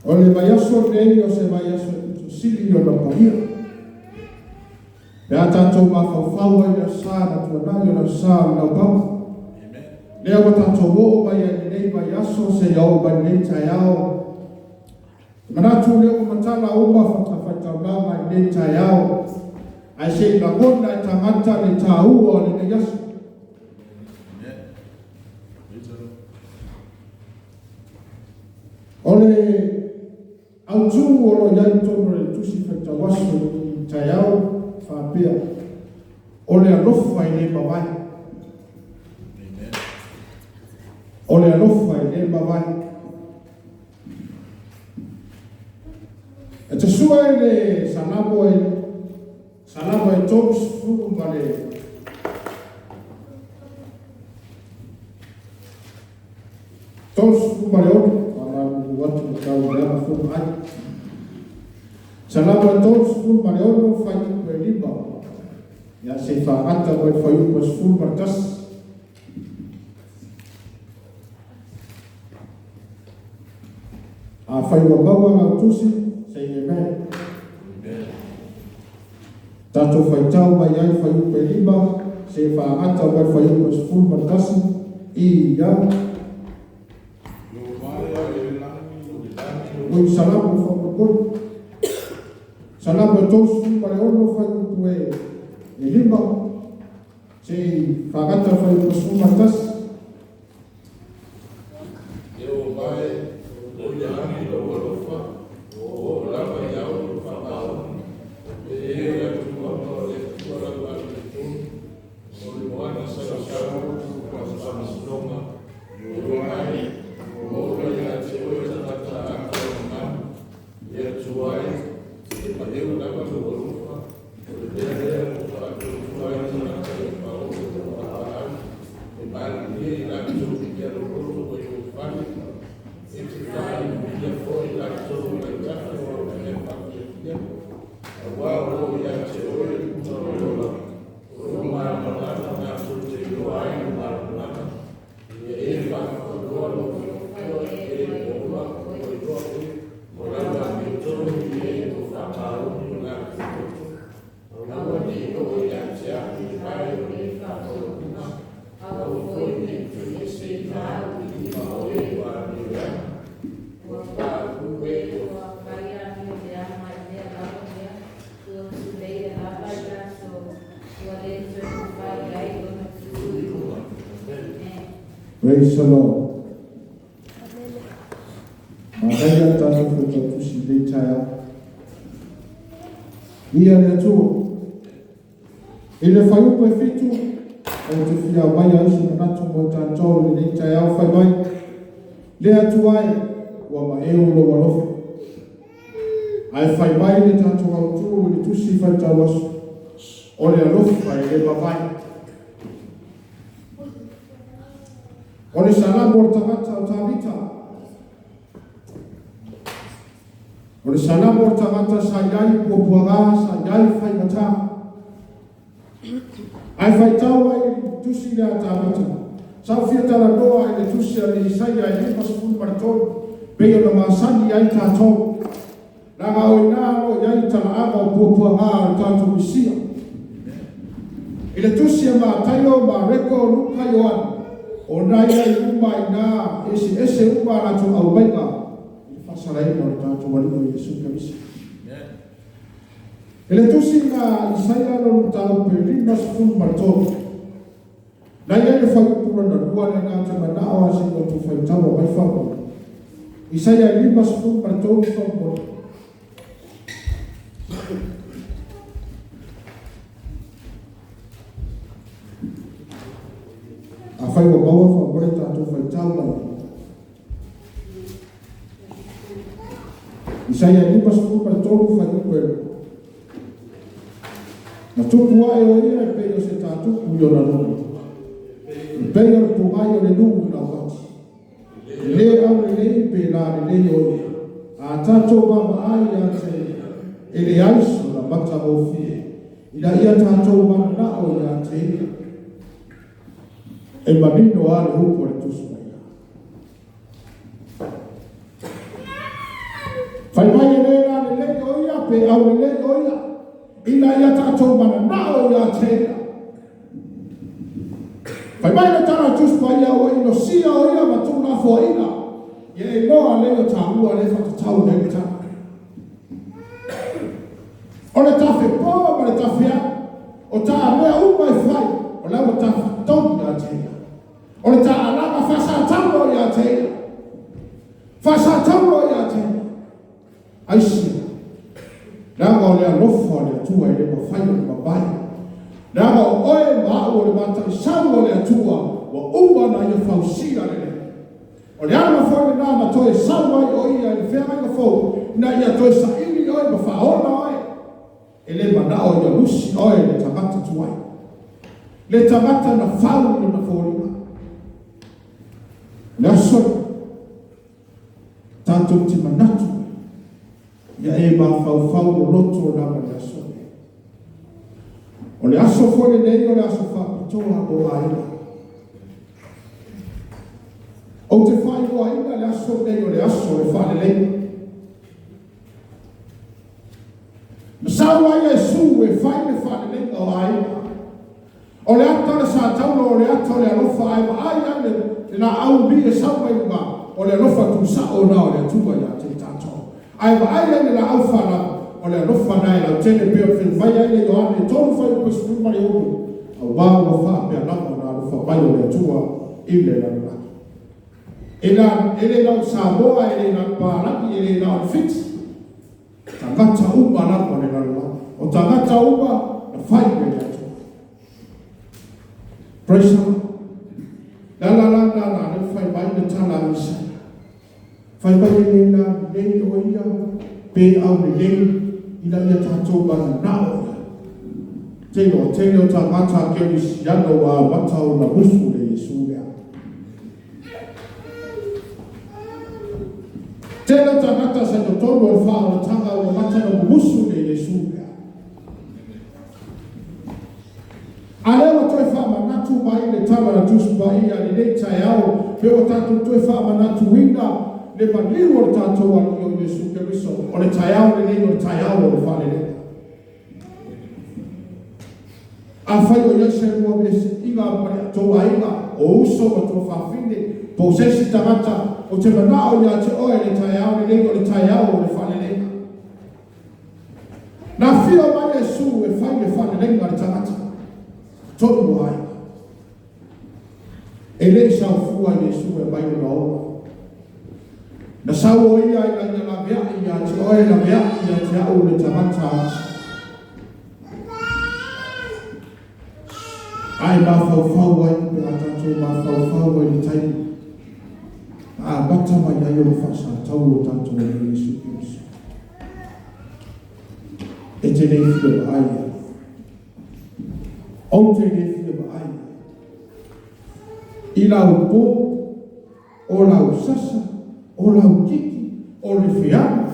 O le vaiaso lenei o se vaiaso e pito sili ona paia. Pe a tatou mafaufau ai i le Aso Sa na tuanai o le Aso Sa o le Laupaga. Lea ua tatou oo mai ai i lenei vaiaso seia oo mai i lenei taeao. E manatu o lea ua matala uma fatafaitaulaga i lenei taeao, ae se i lagona e tagata le taua o lenei aso. O le autu o lo o i ai i totonu o le Tusi Faitau Aso i lenei taeao e faapea, o le alofa e le mavae. O le alofa e le mavae. E te sua i le Salamo e Salamo e 30 ma le 36, faamalulu atu ua tau leaga fono ai. Salamo e 36 fuaiupu e 5, ia se i faagata mai le fuaiupu e 11. Afai ua maua lau tusi, say amen. Amen. Tatou faitau mai ai fuaiupu e 5, se i faagata mai le fuaiupu e 11, ia. Oi Salamo faamolemole. Salamo e 36 fuaiupu e 5, se i faagata le fuaiupu 11. E o mai, o i lagi lou alofa, ua oo lava i ao lou faamaoni. E e le Atua ma o le Atua lau amiotonu, o le moana sausau ma le faamasinoga. E o mai, ua ola ia te oe tagata ata o mamalu. Le Atua e, e maleu lava lou alofa, o le mea lea ua faatuatua ai tagata e paolo i lou lapaau, e malilie i latou i le aloloto mai ou fale, e te faainuia foi i latou i autafa o au mea faafiafia, aua o lo o ia te oe le uta o le ola, o lou malamalama tatou te iloa ai le malamalama, ia e faanoanoa lou nofoa i e ua ola ua iloa oe, o lau amiotonu i e ua faamaoni o latou loto. Aua ne i oo ia te au le vae o le faataualuga, aua foi ne i toe ese i lau i lima o e ua amio ai. Ua pauu e ua fai amio leaga i mea lava lea, ua tuleia lava i latou, ua le toe mafai ai ona tutui. Amen. Praise the Lord. Manaia le tatou faitautusi i lenei taeao. Ia le Atua. I le fuaiupu e 7, ou te fia aumaia ai se manatu mo tatou i lenei taeao fai mai. Le Atua e, ua maeu lou alofa. Ae fai mai le tatou autu i le tusi faitau aso. O le alofa e le mavae. O le salamo o le tagata o Tavita. O le salamo o le tagata sa i ai puapuaga, sa i ai faigata. Ae faitau ai i tusi le a Tavita. Sa ou fia talanoa i le tusi a le Isaia e 53, pei ona masani ai tatou. Laga o ina lo i ai talaaga o puapuaga o le tatou Misia. I le tusi a Mataio, Mareko, Luka, Ioane, o nai ai uma i nā ese ese uma a latou aumaiga i le faasalaina o le tatou Alii o Iesu Keriso. I le tusi na Isaia lona mataupu e 53, na i ai le fuaiupu lona lua lena ou te manao a se i outou faitaua mai faamolemole. Isaia 53 faamolemole. Afai ua maua faamolemole tatou faitau mai. Isaia 53 fuaiupu e Na tupu ae o ia e pei o se tatupu i ona nuu. E pei o le pugai o le nuu i laupati. E le aulelei pe lalelei o ia. A tatou vaavaai ia te ia, e leai sona matagofie, ina ia tatou mananao ia te ia. E manino lava le upu a le Tusi Paia. Fai mai e le la lelei o ia pe au lelei o ia. Ina ia tatou mananao ia te ia. Fai mai le tala a Tusi Paia ua inosia o ia ma tuulafoaiina. Ia e iloa lea o taua le whakatau nei le tala. O le tawhe pō ma le tawhe au. O tā mea uma e whai. O lau o tawhitogi ia te ia. O le tā alama whasatauro ia te ia. Whasatauro ia te ia. Aisia. Leaga o le alofa o le Atua e le mafai o le mavae. Leaga o oe ma au o le mataisau o le Atua ua uma na ia fausia lelei. O le ala foi lena na toe sau ai o ia i le feagaiga fou, ina ia toe saili oe ma faaola oe. E le manao ia lusi oe le tagata tuai. Le tagata na fau i lona foliga. O le aso, tatou te manatu, ia e mafaufau loloto lava le aso nei. O le aso foi lenei o le aso faapitoa o aiga. Ou te faailoaina le aso nei o le aso o le faaleleiga. Na sau ai Iesu e fai le faaleleiga o aiga. O le ata o le satauro, o le ata o le alofa ae vaai ai le laau mi e sau mai luga, o le alofa tusao na o le Atua ia te tatou. Ae vaai ai le laau whanau, o le alofa na e lautele pe o whilmai ai le Ioane 3:16, au wā ua whaapea lava na alofa mai o le Atua i le lalolagi. E le lau Samoa, e le lau Palagi, e le lau Fiti. Tagata uma lava le lalolagi. O tagata uma na fai le Atua. Praise the Lord. La la la la la le fai mai le tala a Isaia. Fai mai le la lelei o ia pe au lelei ina ia tatou mananao ia. Tele o tele o tagata kerisiano ua amata ona musu le Iesu lea. Tele o tagata sa totonu o le faaolataga ua mata na mumusu le Iesu lea. A lea ua toe faamanatu mai le tala a Tusi Paia lenei taeao, pe ua tatou toe faamanatuina le maliu o le tatou Alii o Iesu Keriso. O le taeao lenei o le taeao o le faaleleiga. Afai o iai se lua vesiiga ma le tou aiga, o uso ma tuafafine, po o se isi tagata o te manao ia te oe le taeao lenei o le taeao o le faaleleiga. Na fia mai Iesu e fai le faaleleiga a le tagata. Tonu o aiga. E le saofua Iesu e mai lona ola. Na sau o ia ina ia laveai ia te oe, laveai ia te au le tagata ati. Ai mafaufau ai pe a tatou mafaufau ai le taimi. Na amata mai ai o le faasatau o tatou e Iesu Keriso. E te le fia vaai ai. Ou te le fia vaai ai. I lau pō, o lau sasa, o lau kiki, o le feaga,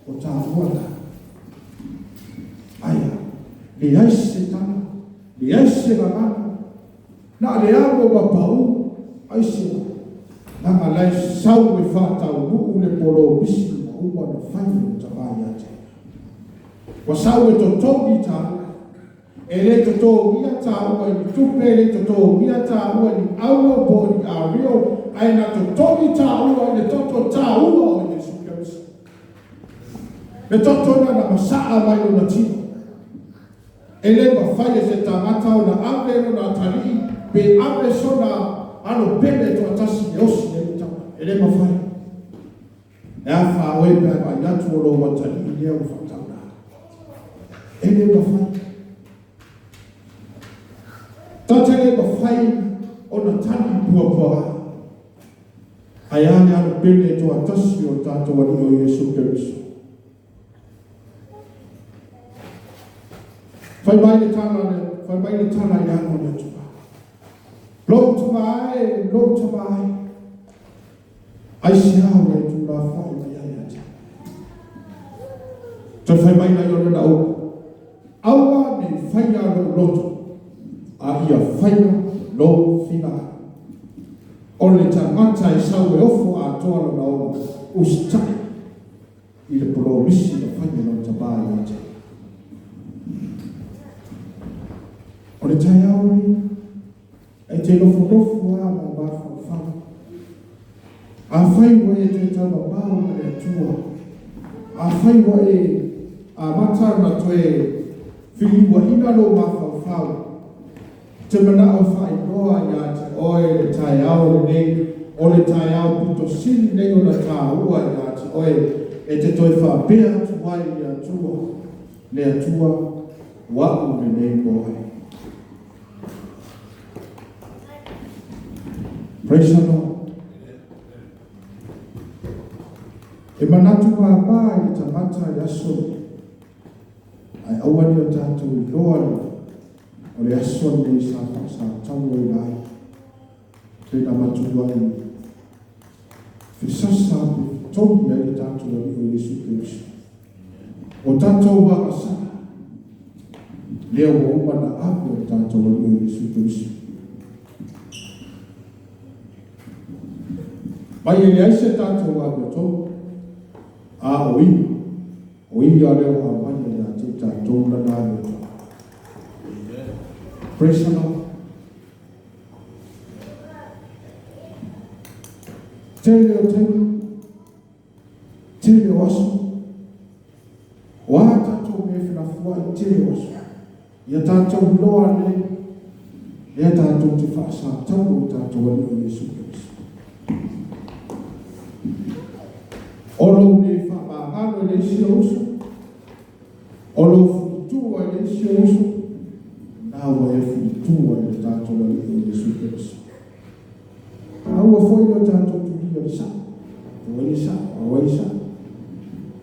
o tāua la. Aia, leai se tala, leai se gagana, na le amo ma pau, ai se langa lai sau e whātaunuu le polo misi ma uma na whai o ta vai a te. Ua sau e totogi tāua. E le totogia tāua i ni tupe, e le totogia tāua i ni aulo po o ni ario, ae na totogi tāua i le toto tāua o Iesu Keriso. Le toto na na masaa mai lona tino. E le mafai e se tagata ona ave lona atalii pe ave sona alo pele toatasi e osi ai le tama. E le mafai. E a whaoe pe a vai atu o lou atalii lea ua faatauna. E le mafai. Ta te le mafai ona tali puapua ai. Ae a le alo pele toatasi o tatou Alii o Iesu Keriso. Fai mai le tala fai mai le tala i le ano o le Atua. Lou tama e, lou tama e. Ai se ao le tu la whai mai ai ate. Toe fai mai lai o lena upu. Aua nei faia lou loto, a ia faia lou finagalo. O le tagata e sau e ofo atoa lona ola, usitai. I le polomisi na fai e lona tamā ia te ia. O le taeao lenei, e te nofonofo lava ma e mafaufau. Afai ua e toe taumamao ma le Atua, afai ua e amata ona toe feliuaina lou mafaufau, ou te manao e faailoa ia te oe le taeao lenei, o le taeao pito sili lenei ona taua ia te oe, e te toe faapea atu ai i le Atua, Le Atua, o a'u lenei mo Oe. Praise the Lord. E manatu mama i le tagata i le aso, ae aua ne i o tatou iloa le o le aso lenei sa faasatauaina ai pe na matuai fesasa pe fetogi ai le tatou Alii o Iesu Keriso. O tatou agasala, lea ua uma ona ave e le tatou Alii o Iesu Keriso. Mai e leai se tatou amiotonu, a o Ia, o Ia lea ua aumaia ia te i tatou Lana amiotonu. Praise the Lord. Tele o taimi, tele o aso, o a tatou mea e felafoai, tele o aso, ia tatou iloa lelei, lea tatou te faasatau o tatou Alii o Iesu Keriso. O lou le faamagalo i le isi ou uso, o lou fulitua i le isi ou uso, na ua e fulitua i le tatou Alii o Iesu Keriso. Aua foi ne i o tatou tulia i le sao, o ai e sao, a o ai e sao.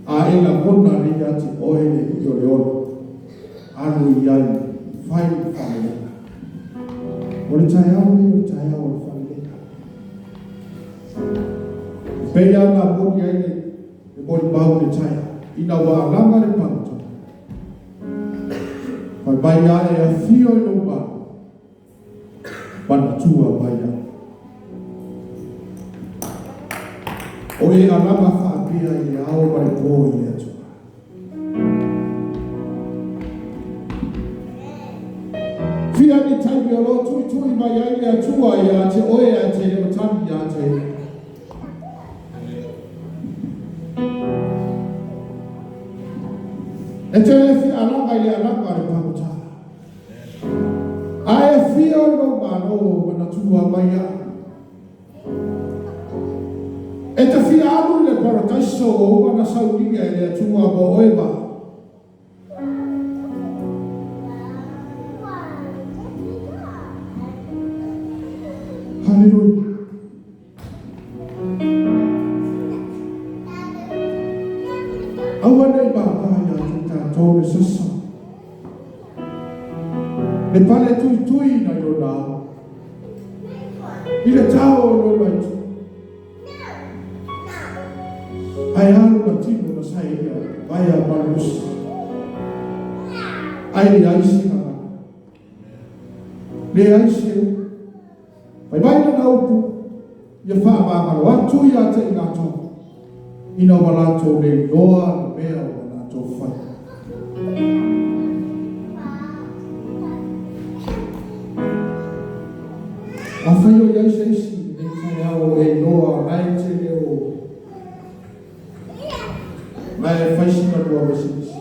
A e lagona nei ia te oe le Alii o le ola, alu i ai, fai le faalelega. O le taeao lenei o le taeao o le faalelega. E pei lava ona moni ai le molimau i le taeao, ina ua alaga le pagota, fai mai a e afio i lou malo, manatua mai au. O e alaga faapea i le ao ma le po i le Atua. Fia ni taimi o lo o tuitui mai ai le Atua ia te oe ae te le o tali ia te ia. E te le fia alaga i le alaga a le pagota. A e afio i lou Malo, manatua mai au. E te fia alu i le parataiso ua uma ona saunia e le Atua mo oe ma au. Haleluia. Aua ne i māmā ia te tatou le sasa. Le pale tuitui nai lona ao. I le tao o lona itu. Ae a lona tino na saeia vaea malolosi. Ae leai se gagana. Leai se upu. Fai mai lana upu, Ia faamagalo atu ia te i latou, ina ua latou le iloa le mea ua latou faia. Afai o i ai se isi i lenei taeao e iloa la e te le o la e fai sina lua pisinisi,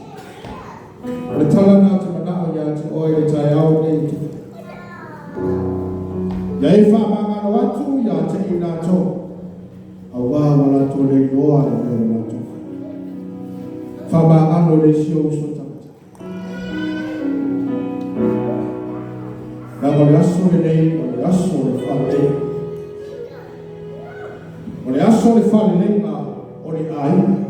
O le tala lena ou te manao ia te oe i le taeao nei i tupe. Ia e faamagalo atu ia te i latou, auā ua latou le iloa le mea ua latou faia. Faamagalo le isi ou uso tagata. Leaga o le aso lenei, o le aso o le faaleleia. O le aso o le faaleleiga o le aiga.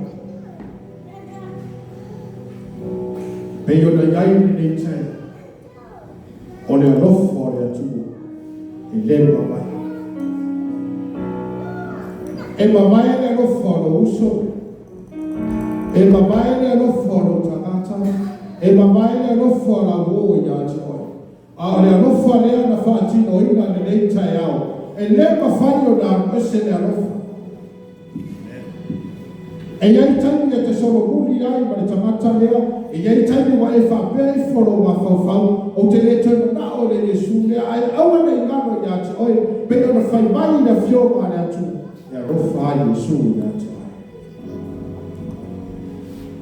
Pei ona i ai lenei taeao, o le alofa o le Atua e le mamae. E mamae le alofa o lou uso, e mamae le alofa o lou tagata, e mamae le alofa o lau uo ia te oe. A o le alofa lea na faatinoina i lenei taeao, e le mafai ona alu ese le alofa. E iai taimi e te solomuli ai ma le tagata lea, e iai taimi ua e faapea ifo lou mafaufau, Ou te le toe manao i le Iesu lea, ae aua ne i galo ia te oe, pei ona fai mai i le Afioga a le Atua, E alofa ai Iesu ia te oe.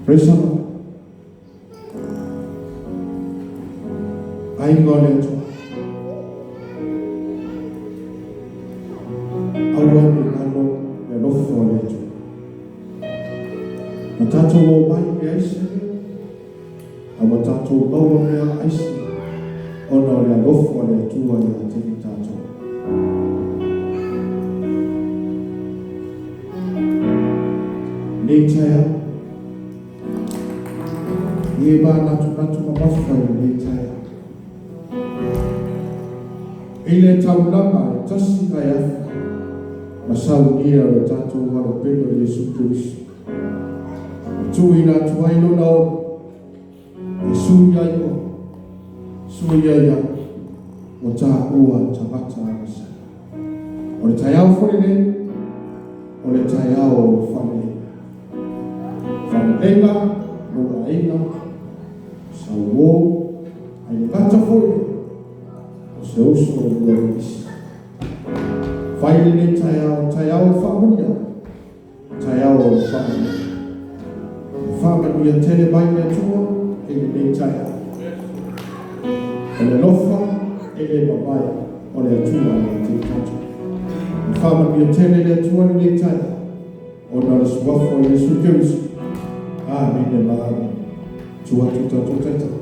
Praise the Lord. Aiga o le Atua. Aua ne i galo le alofa o le Atua. Na tatou omai i le aisa lea, a ua tatou maua mea aisa ona o le alofa o le Atua ia te i tatou. Nei taeao, i e manatunatu mamafa i lenei taeao. I le taulaga e tasi ae afa ma saunia o le tatou Alopele o Iesu Keriso. E tuuina atu ai lona ono e sui ai oe, sui ai au, ua taua tagata agasala. O le taeao foi lenei, o le taeao o le faaleleiga. Faaleleiga, lou aiga, sauō, ae le gata foi i lea, o se uso e lua le isi. Fai lenei taeao, taeao o le faamanuiaga, taeao o le faamanuiaga. E faamanuia tele mai le Atua i lenei taeao. O le alofa e le mamae o le Atua ia te i tatou. E faamanuia tele le Atua i lenei taeao, ona o le suafa o Iesu Keriso. Amene ma amene. Tuu atu tatou taitai.